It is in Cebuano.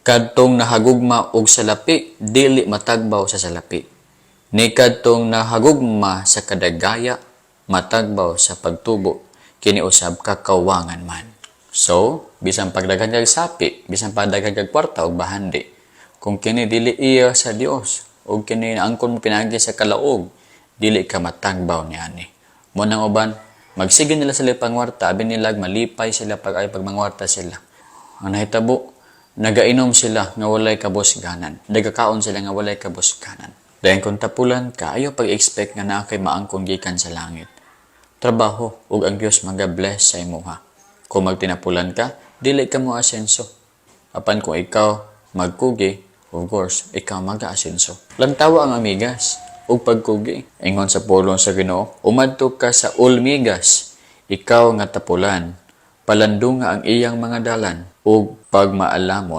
Kadtong nahagugma og salapi, dili matagbaw sa salapi. Ni kadtong nahagugma sa kadagaya, matagbaw sa pagtubo, kini usab kakawangan man. So, bisan pagdaghan kag sapi, bisan pagdaghan kag kwarta ug bahandi, kung kini dili iya sa Dios ug kini naangkon mo pinaagi sa kalaog, dili ka matagbaw niani. Mao nang uban, magsige nila sila pangwarta, abi nila malipay sila pag ay pagmangwarta sila. Ang nahitabo, nagainom sila nga walay kabusganan. Nagakaon sila nga walay kabusganan. Dayon kung tapulan ka, ayaw pag-expect nga naa kay maangkon gikan sa langit. Trabaho ug ang Dios maga-bless sa imuha. Kung magtinapulan ka, dili ka mo asenso. Apan kung ikaw magkugi, of course, ikaw maga-asenso. Lantawa ang amigas ug pagkugi. Ingon sa pulong sa Ginoo, umadto ka sa ulmigas, ikaw nga tapulan, palandunga ang iyang mga dalan ug pagmaalamon.